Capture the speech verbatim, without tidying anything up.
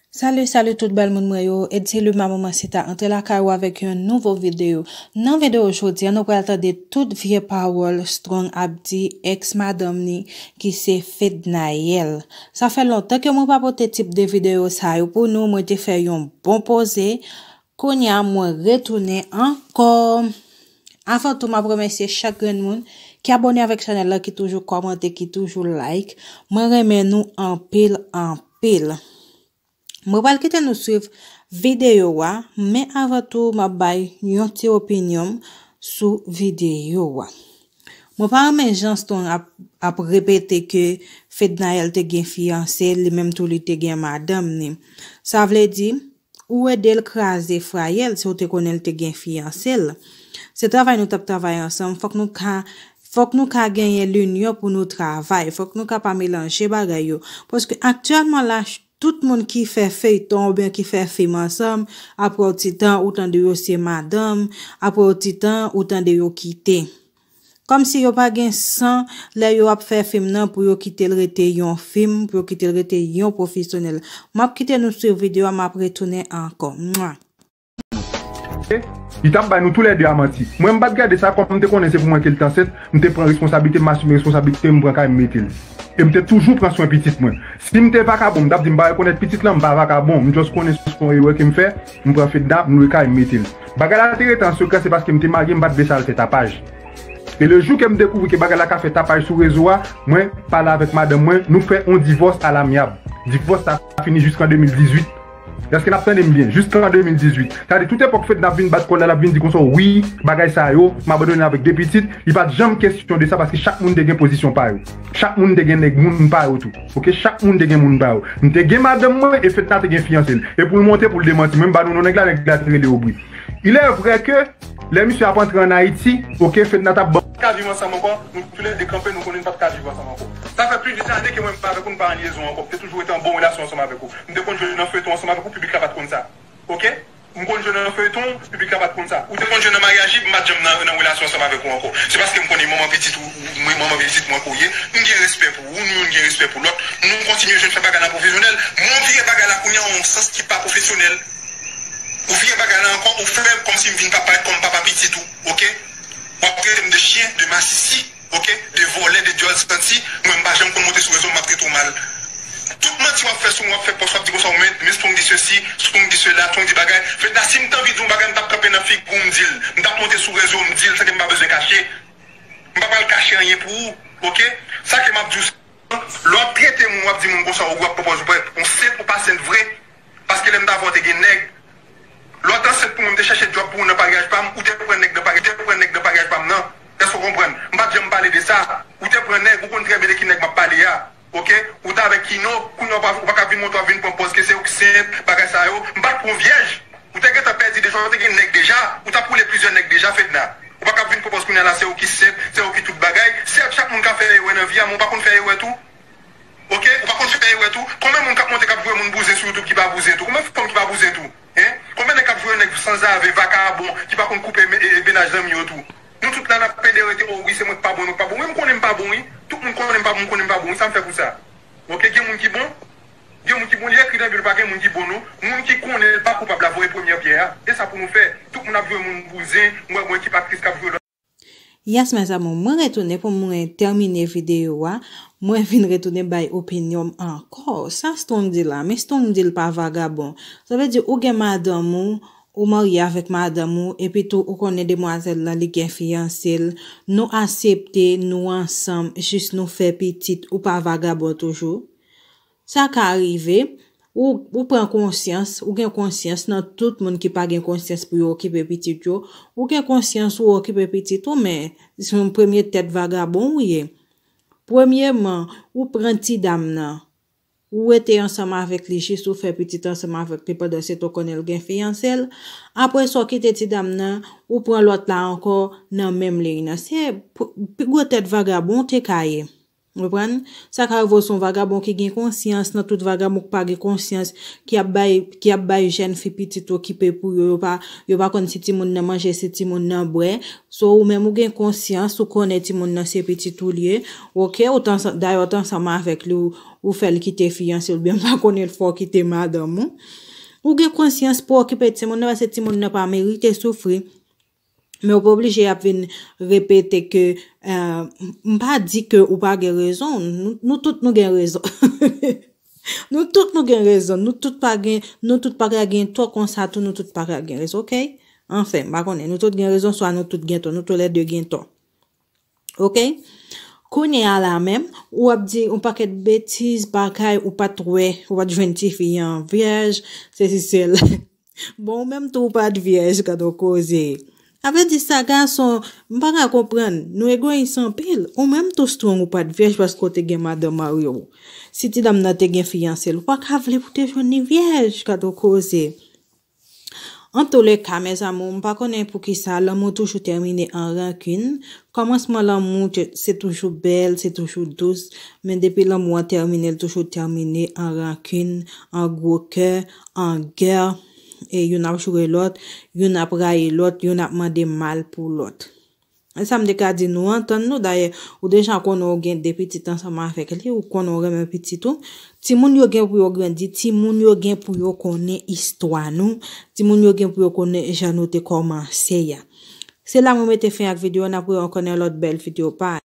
Salut, salut tout bèl moun mwen yo. Eddy Luma Manman Sita antre lakay ou avèk yon nouvo videyo. Nan videyo jodi a, nou pral tande tout vye pawòl Strong ap di ex madanm ni ki se Fednaelle. Sa fè lontan ke mwen pa pote tip de videyo sa yo pou nou. Mwen te fè yon bon poze. Kounye a mwen retounen ankò. Avan tou, m ap remèsye chak grenn moun ki abòne avèk chanèl la, ki toujou kòmante, ki toujou like. Mwen renmen nou anpil, anpil. Mwen pral kite nou swiv videyo a, men avan tou, m ap bay yon ti opinyon m sou videyo a. Mwen pa renmen jan Strong ap, ap repete ke Fednaelle te gen fiyanse, li menm tou li te gen madanm ni. Sa vle di, ou ede l kraze fwaye l si w te konnen l te gen fiyanse l. Se travay nou t ap travay ansanm, fòk nou ka, fòk nou ka genyen linyon pou nou travay, fòk nou ka pa melanje bagay yo. Paske aktyèlman la, tout moun ki fè feyton oubyen ki fè fim ansanm, apre yon ti tan, ou tande yo se madanm, apre yon ti tan, ou tande yo kite. Kòmsi yo pa gen san lè yo ap fè fim nan pou yo kite l rete yon fim, pou yo kite l rete yon pwofesyonèl. M ap kite nou swiv videyo a, m ap retounen ankò. Mwa. Li t ap bay nou toulède a manti. Mwen, m pa t gade sa, kòm m te konnen se pou mwen ke l t ansent, m te pran responsablite m, m asime responsablite m, m pran kay m mete l. E m te toujou pran swen pitit mwen. Si m te vakabon, m t ap di m pa rekonèt pitit lan, m pa vakabon, m just konnen se yon erè ke m fè, m pran Fedna, m lwe kay, m mete l. Bagay la te rete an sekrè, se paske m te marye, m pa t vle sa al fè tapaj. E le jou ke m dekouvri ke bagay la ka fè tapaj sou rezo a, mwen pale avèk madanm mwen, nou fè yon divòs alamyab. Divòs sa fini jiskan de mil dizuit. Èske n ap tande m byen? Jiskan de mil dizuit. Sa vle di tout epòk Fedna ap vin bat kò l la, l ap vin di konsa, wi, bagay sa yo, m abandone avèk de pitit, li pa t janm kesyon de sa paske chak moun te gen pozisyon pa yo. Chak moun te gen nèg moun pa yo tou. Oke, chak moun te gen moun pa yo. M te gen madanm mwen e Fedna te gen fiyanse l. E pou l monte, pou l demanti mwen, m ba nou non nèg la, nèg la te rele Obri. Il est vrai que lè misye ap antre ann Ayiti, oke, Fedna t ap ban. Ka viv ansanm ankò, nou toulède kanpe, nou konnen n p ap ka viv ansanm ankò. Sa fè plis de dizan ane ke mwen avèk ou n pa an lyezon ankò. M te toujou rete an bon relasyon ansanm avèk ou. M te konn jwe nan feyton ansanm avèk ou, piblik la pa t konn sa. Oke? M konn jwe nan feyton, piblik la pa t konn sa. Ou te konn jwe nan maryaj lib, m pa t janm nan, nan relasyon ansanm avèk ou ankò. Se paske m konnen manman pitit ou, ou, mwen manman pitit mwen ke w ye. M gen respè pou ou, nou youn gen respè pou lòt. Nou kontinye jwenn fè bagay la pwofesyonèl. Men w vire bagay la kounye a an yon sans ki pa pwofesyonèl. Ou vire bagay la ankò, ou fè kòmsi m vin pa parèt kòm papa pitit ou, oke? W ap trete m de chyen, de masisi, oke? De vòlè, de dyòl santi, mwen m pa janm konn monte sou rezo, m ap trete w mal. Tout manti w ap fè sou mwen, w ap fè pòs, w ap di konsa, men, men Strong di sesi, Strong di sela, Strong di bagay. Fedna, si m t anvi di yon bagay, m t ap kanpe nan figi w, m di l. M t ap monte sou rezo, m di l, san ke m pa bezwen kache. M pa pral kache anyen pou ou, oke? Sa ke m ap di w, lè w ap trete moun, w ap di moun konsa, ou ap pran pòz ou pa, ou sent, ou pa sent vre. Paske lè m t avè w, te gen nèg. Lè w t ansent pou mwen, m te chèche djòb pou ou nan paryaj pa m, ou te pran nèg nan paryaj, te pran nèg nan paryaj pa m nan. Èske w konprann? M pa t janm pale de sa. Ou te pran nèg, ou konn trè byen de ki nèg m ap pale a. Oke? Ou t avèk Kino, kounye a w pa, ou pa ka vin montre w ap vin pran pòz ke se ou k sent, bagay sa yo. M pa t pran vyèj. Ou te gentan pèdi deja, ou te gen nèg deja. Ou t ap woule plizyè nèg deja, Fedna. Ou pa ka vin pran pòz kounye a la, se ou ki sent, se ou ki tout bagay. Sèt, chak moun ka fè erè nan vi a, men ou pa konn fè erè tou. Oke? Ou pa konn fè erè tou. Konbyen moun k ap monte k ap jwe moun bouzen sou YouTube ki pa bouzen tou? Konbyen fanm ki pa bouzen tou? Hein? Konbyen nèg k ap jwe nèg sanzave, vakabon, ki pa konn koupe me- e- e- mennaj zanmi yo tou? Nou tout la n ap pede rete, o wi, se mwen k pa bon, mwen k pa bon. Wi, m konnen m pa bon, wi. Tout moun konnen m pa bon, m konnen m pa bon, wi. Sa m fè pou sa? Oke, gen moun ki bon? Gen moun ki bon, li ekri nan Bib pa gen moun ki bon, non. Moun ki konnen l pa koupab la voye premyè pyè a. E sa pou nou fè. Tout moun ap jwe moun bouzen, m wè gon ekip aktris k ap jwe lòt. Yes, mes amours, mwen retounen pou mwen tèmine videyo a. Mwen vin retounen bay opinyon m ankò. Sa Strong di la, men Strong di l pa vagabon. Sa vle di ou gen madanm ou, ou marye avèk madanm ou, epi tou ou konnen demwazèl lan li gen fiyanse l, nou aksepte, nou ansanm, jis nou fè pitit, ou pa vagabon toujou. Sa ka rive, ou, ou pran konsyans, ou gen konsyans nan tout moun ki pa gen konsyans pou yo okipe pitit yo, ou gen konsyans ou okipe pitit ou, men se yon premye tèt vagabon ou ye. Premyeman, ou pran ti dam nan, ou rete ansanm avèk li jis ou fè pitit ansanm avèk li pandan se tan w konnen l gen fiyanse l. Apre sa, w kite ti dam nan, ou pran lòt la ankò nan menm liy nan. Se p- pi gwo tèt vagabon w te ka ye. Ou konprann? Sa ka rive w se yon vagabon ki gen konsyans nan tout vagabon ki pa gen konsyans, ki ap bay, ki ap bay jèn fi pitit okipe pou yo, yo pa, yo pa konn si timoun nan manje, si timoun nan bwè. So, ou menm ou gen konsyans, ou konnen timoun nan se pitit ou li ye. Oke, ou t ansanm, dayè ou t ansanm avèk li, ou, ou fè l kite fiyanse l, oubyen m pa konnen l fè w kite madanm ou. Ou gen konsyans pou okipe timoun nan, paske timoun nan pa merite soufri. Men ou pa oblije ap vin repete ke, eh, m pa di ke ou pa gen rezon. Nou, nou tout nou gen rezon. Nou tout nou gen rezon. Nou tout pa gen, nou tout pa ka gen tò konsa tou, nou tout pa ka gen rezon, oke? Anfen, m pa konnen. Nou tout gen rezon, swa nou tout gen tò. Nou toulède gen tò. Oke? Kounye a la menm, ou ap di yon pakèt betiz, bagay, ou pa t wè, ou pa t jwenn tifi an vyèj, sesi sèl. Bon, ou menm tou ou pa t vyèj, gad yon koze. Sa vle di sa, gason, m pa ka konprann, nou egoyis anpil. Ou menm tou strong ou pa t vyèj paske w te gen madanm mari w. Si ti dam nan te gen fiyanse l, ou pa ka vle pou te jwenn li vyèj, gad yon koze. Antouleka, mes amours, m pa konnen poukisa lanmou toujou tèmine an rankin. Kòmansman lanmou te- se toujou bèl, se toujou dous, men depi lanmou an tèmine, l toujou tèmine an rankin, an gwo kè, an gè, e youn ap joure lòt, youn ap rayi lòt, youn ap mande mal pou lòt. E sa m te ka di nou, antann nou. Dayè, ou deja konnen ou gen de pitit ansanm avèk li, ou konnen ou renmen pitit ou. Timoun yo gen pou yo grandi, timoun yo gen pou yo konnen istwa nou, timoun yo gen pou yo konnen jan nou te kòmanse a. Se la mwen mete fen ak videyo, n ap wè ankò nan lòt bèl videyo pa.